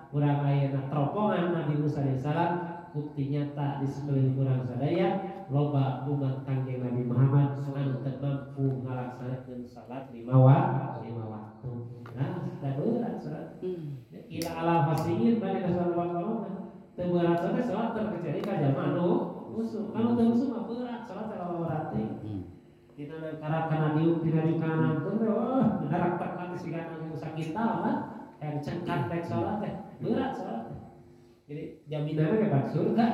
Urang ayeuna teropongan Nabi Musa alaihissalam bukti nyata di sekeliling urang sadaya loba umat Kangjeng Nabi Muhammad anu teu mampu ngalaksanakeun salat lima waktu. Nah, teu berat salat. Ila ala fasiin bari ka salat waktu. Teu berat teh salat terkecuali ka jamaah anu musuh. Anu teu musuh mah berat salat teh berat teh. Dina kana diuk dina diuk kana teh wah bener tekan siga anu sakintal mah yang cengkat rek salat teh berat salat. Jadi jaminannya hebat surga.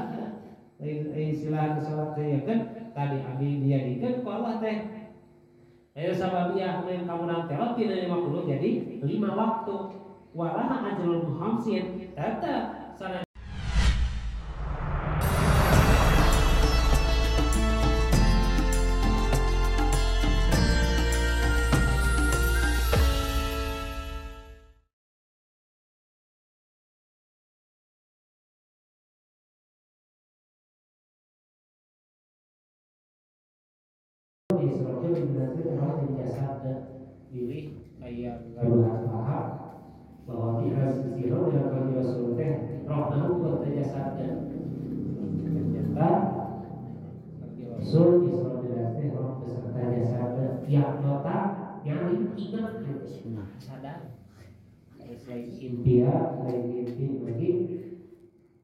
Istilah salat teh ya kan tadi abi dijadikeun ku Allah teh. Ayo sababiyah yang kamu nanti tina 50 jadi 5 waktu. Walaha ajrul muhamsin tetap sana. Pilih kayak gaduhan paham bahwa di siro dan kalau Rasul teh roh nahu terjasadna ternyata Rasul Isra Mi'raj teh roh beserta jasadna yang nota yang ingat gitu sadar selain impian selain mimpi lagi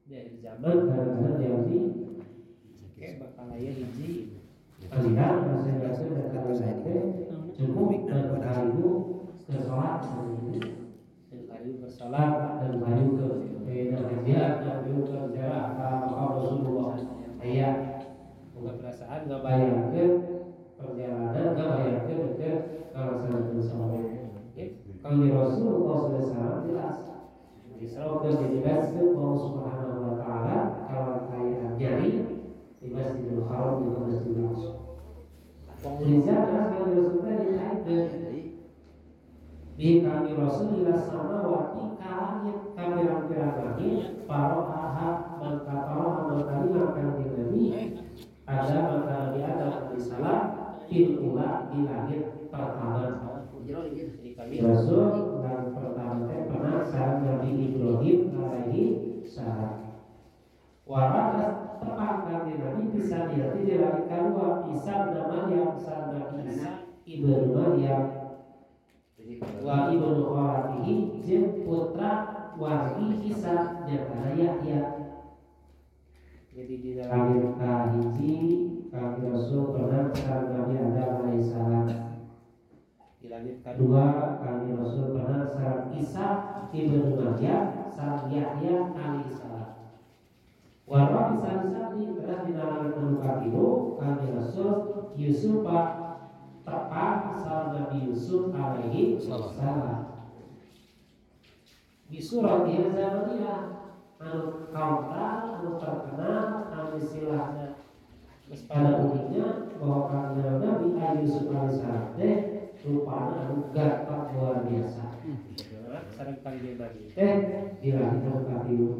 dari zaman kadang-kadang jadi kayak bakal aya hiji aliran bahasa dan teh cukup dan karibu ke sholat dan karibu bersolat dan karibu ke hajian dan karibu ke ziarah ke makam Rasulullah. Aya bukan perasaan nggak bayangkan perjalanan nggak bayangkan ke melaksanakan sholat. Kalau Rasulullah SAW jelas Isra dijelaskan Allah Subhanahu Wa Taala kalau kaya nyari di Masjidil Haram di Masjidil Aqsa. Mukjizat kalau Rasulullah dikaitkan di kami Rasulullah samawati ka langit kami pirang-pirang langit paroha mangka paroha mangka lima kanjeng Nabi ada mangka Nabi Adam alaihissalam fil ula di langit pertama. Jadi kami Rasul dan pertama teh pernah sareng Nabi Ibrahim alaihi salam. Waras tepang kanjeng Nabi bisa diarti di langit kedua Isa bin Maryam sareng Nabi Isa ibnu Maryam wa ibnu khalatihi jeung putra wargi Isa nyatana Yahya. Jadi di dalam kahiji kanjeng Rasul pernah sareng Nabi Adam alaihissalam. Di langit kedua kanjeng Rasul pernah sareng Isa ibnu Maryam sareng Yahya alaihissalam. Warwa bisa disati telah di dalam anu katilu kanjeng Rasul Yusuf tepang sareng Nabi Yusuf alaihi salam. Di surat zamaniyah anu kauntal anu terkenal anu istilahna geus pada umumnya bahwa kanjeng Nabi Yusuf alaihi salam teh rupana anu ganteng luar biasa. Sareng kanjeng Nabi teh di langit anu katilu.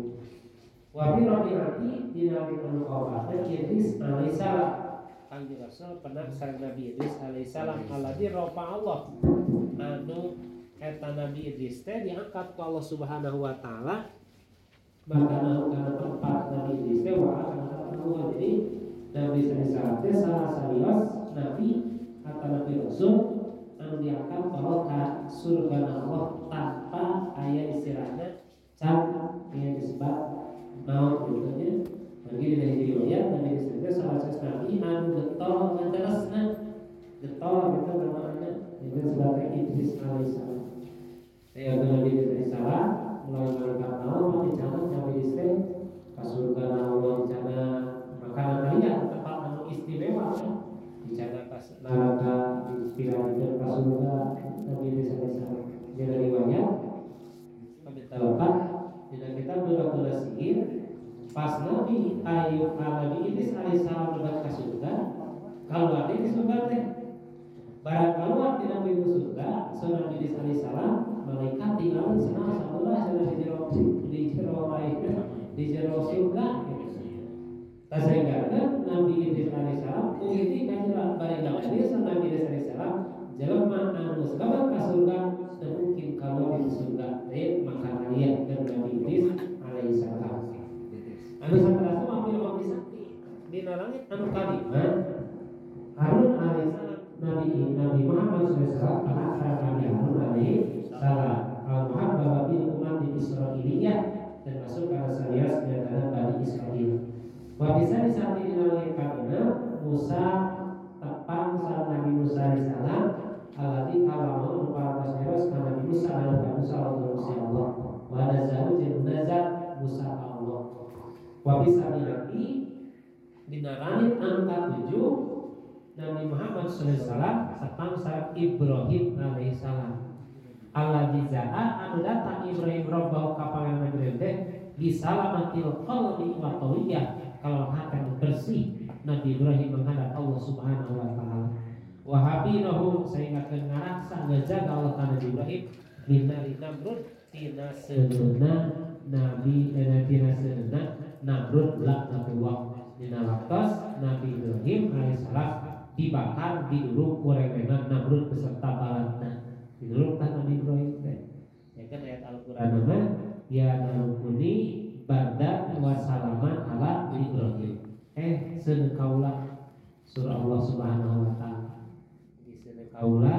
Wa bi rabi'ati dina anu kaopat Idris alaihissalam. Kanjeng Rasul pernah sareng Nabi Idris alaihissalam alladzi rafa Allah anu eta Nabi Idris teh diangkat ku Allah Subhanahu wa taala makana kana tempat Nabi Idris teh wa kana. Jadi Nabi alaihissalam teh salah salios nabi atau nabi Rasul anu diangkat Allah ka surga Allah tanpa aya istilahna can aya disebut maut gitu nya. Bagi dari riwayat Nabi disebut salah satu nabi anu getol ngateresna getol gitu namanya itu sebagai Idris alaihissalam. Saya Nabi Idris alaihissalam mulai malaikat maut dicatat Nabi Idris teh ka surga Allah dicatat makanan kalian tempat anu istimewa dicatat ka neraka dipilihkeun ka surga Nabi Idris alaihissalam. Jadi riwayat kami tahu dina kitab Duratul Sihir pas Nabi Ayub Nabi Idris alaihissalam lebat ka surga keluar di surga teh barang keluar tina pintu surga so Nabi Idris alaihissalam malaikat tinggal senang sabulah cenah di jero di jero surga tasenggarkeun Nabi Idris alaihissalam kuiti ka jero bari Nabi Nabi Idris alaihissalam jelema anu geus lebat ka surga teu mungkin keluar di surga teh maka kalian dan Nabi Idris Wa bisa disami dina kauna Musa tepang sareng Nabi Musa alaihissalam alladzi kalamahu parantos nyarios ka Nabi Musa ala Musa Allah wa nazahu jeung nazar Musa ka Allah. Wa bisa milaki dina langit anu katujuh Nabi Muhammad sallallahu alaihi wasallam tepang sareng Ibrahim alaihissalam. Alladzi jaa anu datang Ibrahim rabbahu ka pangeran Ibrahim teh bisalamatil qalbi wa tawiyah kalau hati bersih Nabi Ibrahim menghadap Allah Subhanahu wa taala. Wa habinahu sehingga ngaraksa ngajaga Allah ka Nabi Ibrahim minari Namrud tina seuneuhna Nabi tina seuneuhna Namrud laknatullah. Dina waktos Nabi Ibrahim alaihissalam dibakar diduruk ku rerengan Namrud beserta balatna. Diduruk tah Nabi Ibrahim teh. Ya kan ayat Al-Qur'an mah ya narukuni bardan wa salaman ala Ibrahim. Seuneu kaula surah Allah Subhanahu wa taala. Di seuneu kaula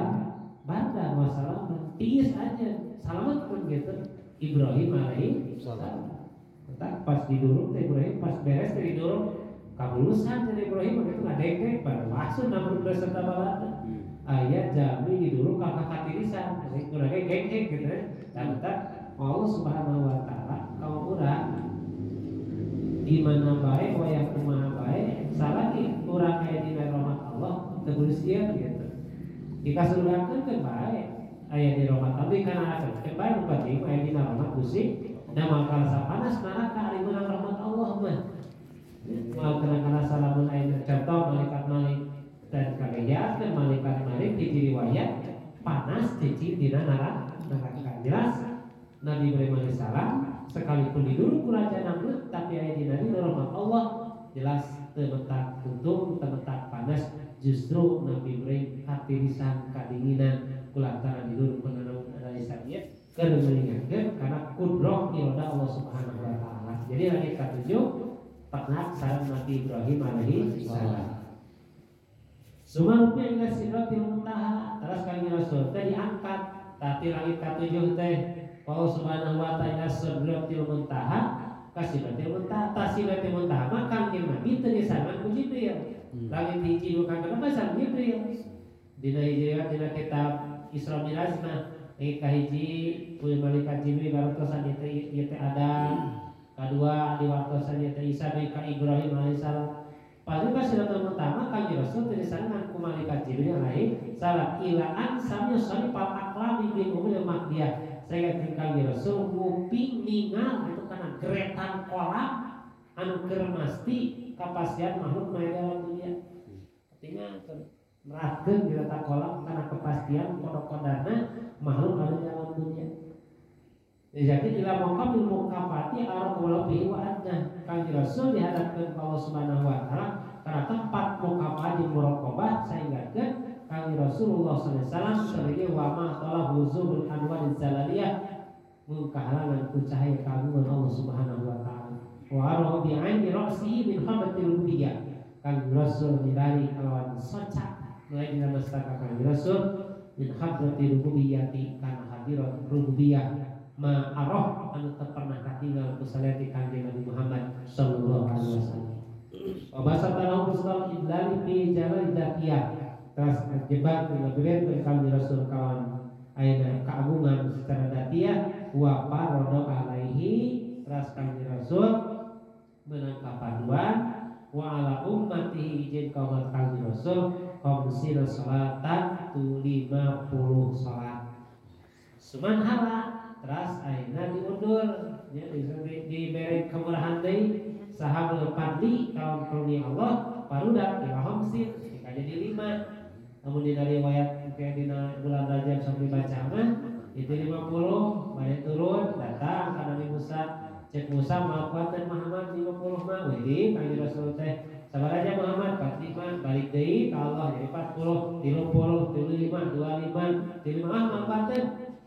bardan wa salaman tiis aja salamat pun gitu Ibrahim alaihi salam. Entar pas diduruk teh Ibrahim pas beres teh diduruk kabulusan teh Ibrahim begitu ngadengdeng pada langsung Namrud beserta balana. Ayat jami diduruk ka katirisan kurang geng-geng gitu ya. Dan Allah Subhanahu wa taala kaum urang di mana bae wayah kumaha bae salagi urang aya dina rahmat Allah teu kudu sieun gitu. Dikasurgakeun keun bae aya di rahmat Allah kana akhirat bae nu penting aya dina rahmat Gusti da moal karasa panas neraka ari meunang rahmat Allah mah. Moal kena karasa lamun aya contoh malaikat malik dan kagejakeun malaikat malik hiji riwayat panas cicing dina neraka. Jelas Nabi Ibrahim alaihissalam sekalipun diduruk ku Raja Namrud tapi aya dina rahmat Allah jelas teu mentak untung teu mentak panas justru Nabi Ibrahim katirisan kadinginan kulantaran diduruk ku Namrud alaihissalam keur mengingatkeun karena kudroh iroda Allah Subhanahu wa taala. Jadi langit katujuh pernah sareng Nabi Ibrahim alaihissalam. Sumarupnya ila sidratil muntaha terus kanjeng Rasul teh diangkat tati langit katujuh teh Allah Subhanahu wa taala sidratil muntaha ka sidratil muntaha ta sidratil muntaha mah kanjeng Nabi teu disarengan ku Jibril. Langit hiji nu kagenep sareng Jibril. Dina hiji dina kitab Isra Mi'raj mah langit kahiji ku malaikat Jibril baraktosan ieu teh Adam, kadua diwaktosan ieu teh Isa deui ka Ibrahim alaihissalam. Paling pas sidratil muntaha kanjeng Rasul teu disarengan ku malaikat Jibril alaihi salam ila an samya sarifal aqlami bil umil mahdiyah. Saya kanjeng Rasul nguping ningal itu kana geretan kolam anu keur masti kapastian makhluk mah dalam dunia. Artinya meratkeun geretan kolam kana kepastian kodok-kodana makhluk anu dalam dunia. Jadi ila maqamil mukafati arqul bihi wa adna. Kanjeng Rasul dihadapkeun ka Allah Subhanahu wa taala kana tempat mukafah jeung muraqabah sahinggakeun kanjeng Rasulullah sallallahu alaihi wasallam sareng wa ma talahu zubul anwar zalaliyah mungkahalangan ku cahaya kagungan Allah Subhanahu wa taala. Wa arahu bi aini ra'sihi min habatil rububiyyah. Kanjeng Rasul milari kalawan soca mulai dina mastaka kanjeng Rasul min hadratil rububiyyati kana hadirat rububiyyah ma arah anu teu pernah katinggal ku salati kanjeng Nabi Muhammad sallallahu alaihi wasallam. Wa basatalahu bustal idlali fi jalal dzatiyah. Terus jebak ngabeberkeun kanjeng Rasul kawan ayeuna keagungan secara dzatiyah wa parodo alaihi terus kanjeng Rasul meunang kapaduan wa ala ummatihi izin kaum kanjeng Rasul khamsina salatan tu 50 salat. Sumanhala terus ayeuna diundur nya dibere kemurahan deui sahabul fadli kaum karunia Allah parudak ila khamsin jadi 5. Namun dina riwayat kayak dina bulan Rajab sampai baca mah itu 50 bade turun datang ka Nabi Musa cek Musa moal kuateun Muhammad 50 mah wih kanjeng Rasul teh sabaraha Muhammad 45 balik deui ka Allah jadi 40 30 35 25 35 ah moal kuateun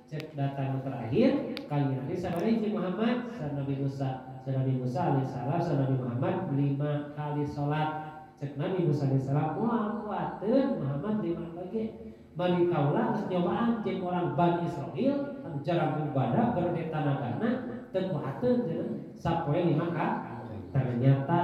cek datang terakhir kanjeng Nabi sabaraha hiji Muhammad sa Nabi Musa sa Nabi Musa alaihissalam sa Nabi Muhammad 5 kali salat cek Nabi Musa alaihissalam moal kuateun Muhammad 5 lagi bari kaula geus nyobaan jeung orang Bani Israil anu jarang ibadah gede tanagana teu kuateun sapoe 5 ka ternyata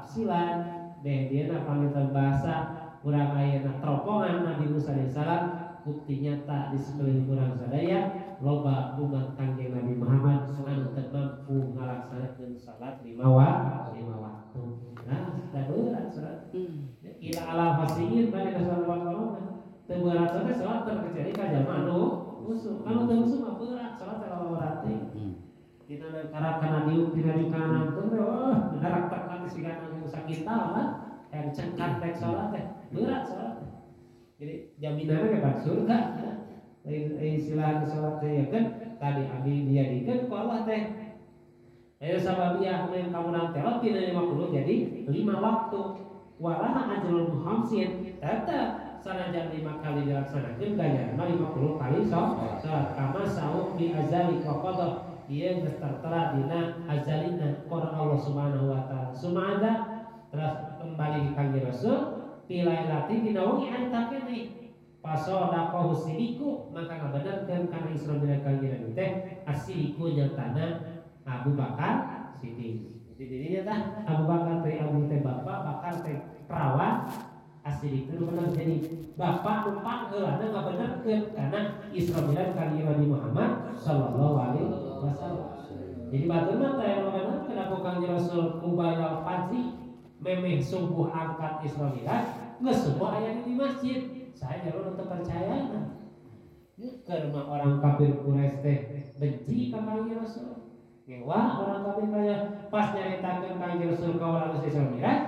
Tafsilan deh dieuna panginten bahasa urang ayeuna teropongan Nabi Musa alaihissalam bukti nyata di sekeliling urang sadaya loba umat Kangjeng Nabi Muhammad anu teu mampu ngalaksanakeun salat 5 waktu. Nah, teu berat salat. Ila ala fasiin bade salat waktu mah. Teu berat teh salat terkecuali ka jalma anu musuh. Anu teu musuh mah berat salat teh berat teh. Dina nangkarak kana diuk dina diuk kana nangtung teh wah benerak tekan siga anu sakita mah yang cengkat rek salat teh berat salat teh. Jadi jaminannya hebat surga. Lain istilah salat teh ya kan tadi abi dijadikeun ku Allah teh. Ayo sababiyah yang kamu nang telot tina 50 jadi 5 waktu. Walaha ajrul muhamsin tetep sanajan 5 kali dilaksanakeun ganjaran mah 50 kali salat kama saum bi azali wa qada ieu geus tertera dina azalina Quran Allah Subhanahu wa taala. Sumada terus kembali di Kangjeng Rasul pilailati dina wengi eta keneh pasodaqahu sidiku maka ngabenerkeun kana Isra Mi'raj Kangjeng Nabi teh asidiku nyatana Abu Bakar Siddiq. Jadi dirinya tah Abu Bakar teh Abu teh bapak, Bakar teh perawan, As-Siddiq itu bener jadi bapak numpang heulana ngabenerkeun kana Isra Mi'raj Kangjeng Nabi Muhammad sallallahu alaihi wasallam. Jadi batur mah teh ngabenerkeun aku Kangjeng Rasul kubayal fajri memeh subuh angkat Isra Mi'raj geus subuh aya di masjid. Saya jalur teu percaya. Keur mah orang kafir Quraisy teh benci ka Kangjeng Rasul. Ngewa orang kafir kaya pas nyaritakeun Kangjeng Rasul ka urang geus Isra Mi'raj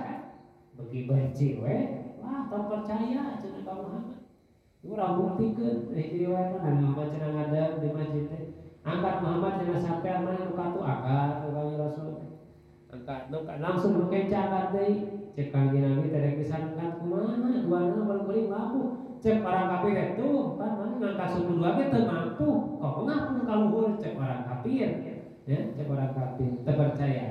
beuki benci we. Wah, tong percaya cenah ka Muhammad. Urang buktikeun hiji riwayat mah Nabi Muhammad cenah ngadeg di masjid teh. Angkat Muhammad cenah sampean mana nu katu angkat ku Kangjeng Rasul teh. Angkat nu langsung nu kenca angkat deui. Cek Kangjeng Nabi teh rek bisa angkat kumaha duana baru mampu. Cek orang kafir teh tuh pan mana ngangkat suku dua ge teu mampu. Kok ngapung ka luhur cek orang kafir. Ya, cek orang kafir teu percaya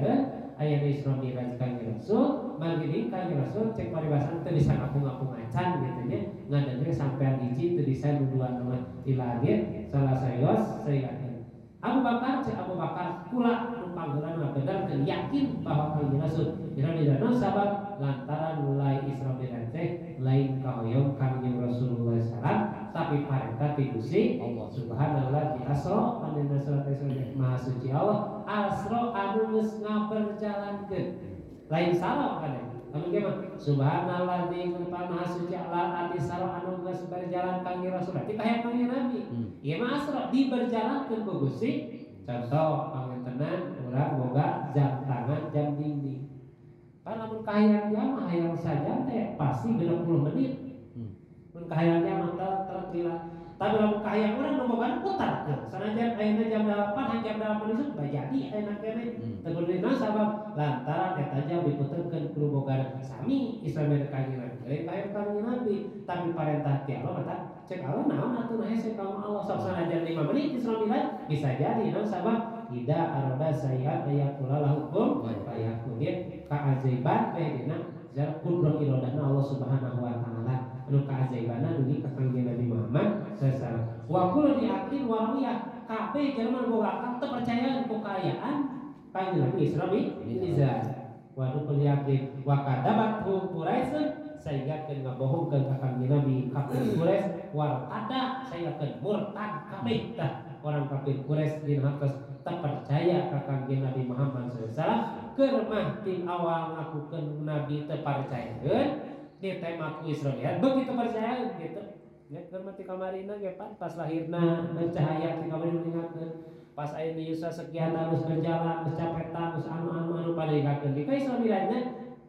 aya di Isra Mi'raj Kangjeng Rasul, margi Kangjeng Rasul cek paribasan teu bisa ngapung-ngapung acan gitu nya, ngadeungeun sampean hiji teu bisa nu dua mah dilagir salah sayos sayakeun. Abu Bakar cek Abu Bakar kula nu panggelan mah bener teu yakin bahwa Kangjeng Rasul dina dina sabab lantaran mulai Isra Mi'raj teh lain kahoyong Kangjeng Rasulullah sallallahu tapi parentah ti Gusti Allah Subhanallah di asra panjenengan salat Maha Suci Allah asra anu geus ngaberjalankeun lain salah kan anu ge mah subhanallah di Maha Suci Allah adi sara anu geus berjalan Kangjeng Rasul ti kahayang Kangjeng Nabi ieu mah asra diberjalankeun ku Gusti. Contoh pangentenan urang boga jam tangan jam dinding pan lamun kahayang jam hayang saja teh pasti 60 menit mun kahayang jam mah teu tapi lamun kahayang urang nu boga putarkeun sanajan ayeuna jam 8 hayang jam 8 isuk bajadi ayeuna keneh teu kudu dina sabab lantaran eta jam diputerkeun ku boga sami Islam Kangjeng Nabi lain kahayang Kangjeng Nabi tapi parentah ti Allah mata cek Allah naon atuh nah hese ka Allah sok sanajan 5 menit Isra Mi'raj bisa jadi naon sabab ida arada sayiat ayakula lahukum fayakun kaajaiban teh dina zal qudrah iradahna Allah Subhanahu wa taala anu kaajaibana dugi ka Kangjeng Nabi Muhammad sallallahu alaihi wasallam. Wa kullu diaqlin wa ru'yah kabeh jelema boga akal teu percaya ku kaayaan Kangjeng Nabi Isra Mi'raj. Wa kullu diaqlin wa kadabat Quraisy sehingga keun ngabohongkeun ka Kangjeng Nabi kafir Quraisy wartada sehingga murtad kabeh tah orang kafir Quraisy dina hartos teu percaya ka Kangjeng Nabi Muhammad sallallahu alaihi wasallam. Keur mah ti awal ngakukeun Nabi teu percayakeun ditema ku Isra Mi'raj begitu percaya gitu ya keur mah ti kamarina ge pan pas lahirna cahaya ti kamarina ningakeun pas aya di Yusa sekian harus berjalan geus capetan geus anu-anu pada ingatkeun di ka Isra Mi'rajna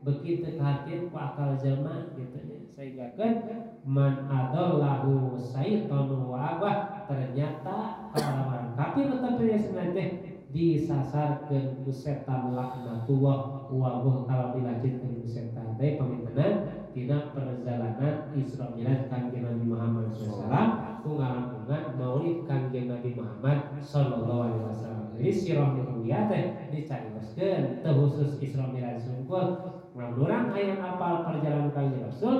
begitu kahatin ku akal jelema gitu nya sehingga kan man adallahu syaitanu wa abah ternyata orang-orang kafir tetep sebenarnya teh disasarkeun ku setan laknatullah wa kalau dilanjutkeun ku setan teh pamitenan dina perjalanan Isra Mi'raj Kangjeng Nabi Muhammad sallallahu alaihi wasallam ku ngalangkungan maulid Kangjeng Nabi Muhammad sallallahu alaihi wasallam. Jadi sirah nabawiyah teh dicarioskeun teu khusus Isra Mi'raj sungkul. Mun urang hayang apal perjalanan Kangjeng Rasul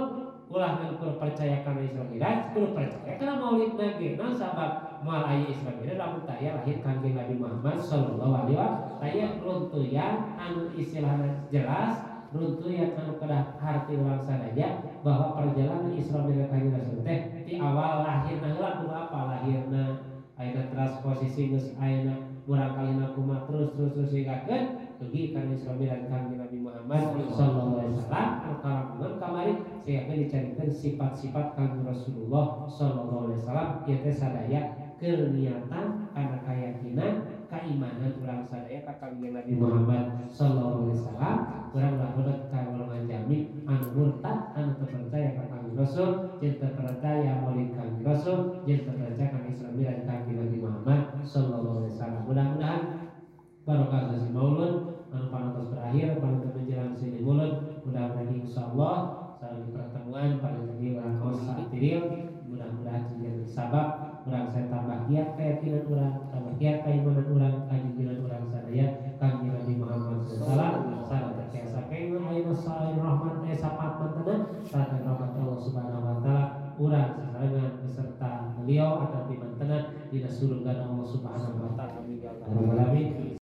ulah ngan percaya kana Isra Mi'raj kudu percaya kana maulid ge naon sabab moal aya Isra Mi'raj lamun teu aya lahir Kangjeng Nabi Muhammad sallallahu alaihi wasallam. Aya runtuyan anu istilahna jelas runtuyan anu kedah harti urang sadaya bahwa perjalanan Isra Mi'raj Kanjeng Rasul teh ti awal lahirna heula kudu apa lahirna ayeuna teras posisi geus ayeuna murang kalina kumaha terus terus terus hinggakeun dugi kana Isra Mi'raj Kanjeng Nabi Muhammad sallallahu alaihi wasallam anu kalangkungan kamari sehingga dicaritakeun sifat-sifat Kanjeng Rasulullah sallallahu alaihi wasallam ieu teh sadaya keur niatan kana keyakinan keimanan urang sadaya ka Kanjeng Nabi Muhammad sallallahu alaihi wasallam. Urang ulah bodoh ka golongan jami anu murtad anu teu percaya ka Kanjeng Rasul jeung teu percaya maulid Kanjeng Rasul jeung teu percaya ka Isra Mi'raj Kanjeng Nabi Muhammad sallallahu alaihi wasallam. Mudah-mudahan barokah sasi maulud anu parantos berakhir parantos menjelang sini mulud, mudah-mudahan insyaallah sareng pertemuan parantos urang kaos satiril, mudah-mudahan jadi sabab urang saya tambah giat keyakinan urang, tambah giat keimanan urang, kajujuran urang sadaya Kanjeng Nabi Muhammad sallallahu alaihi wasallam. Sareng terbiasa keiman ayeuna sae rahmat sapat mantena sareng rahmat Allah Subhanahu wa taala urang sasarengan beserta beliau atau di mantena dina surga Allah Subhanahu wa taala. Amin ya rabbal alamin.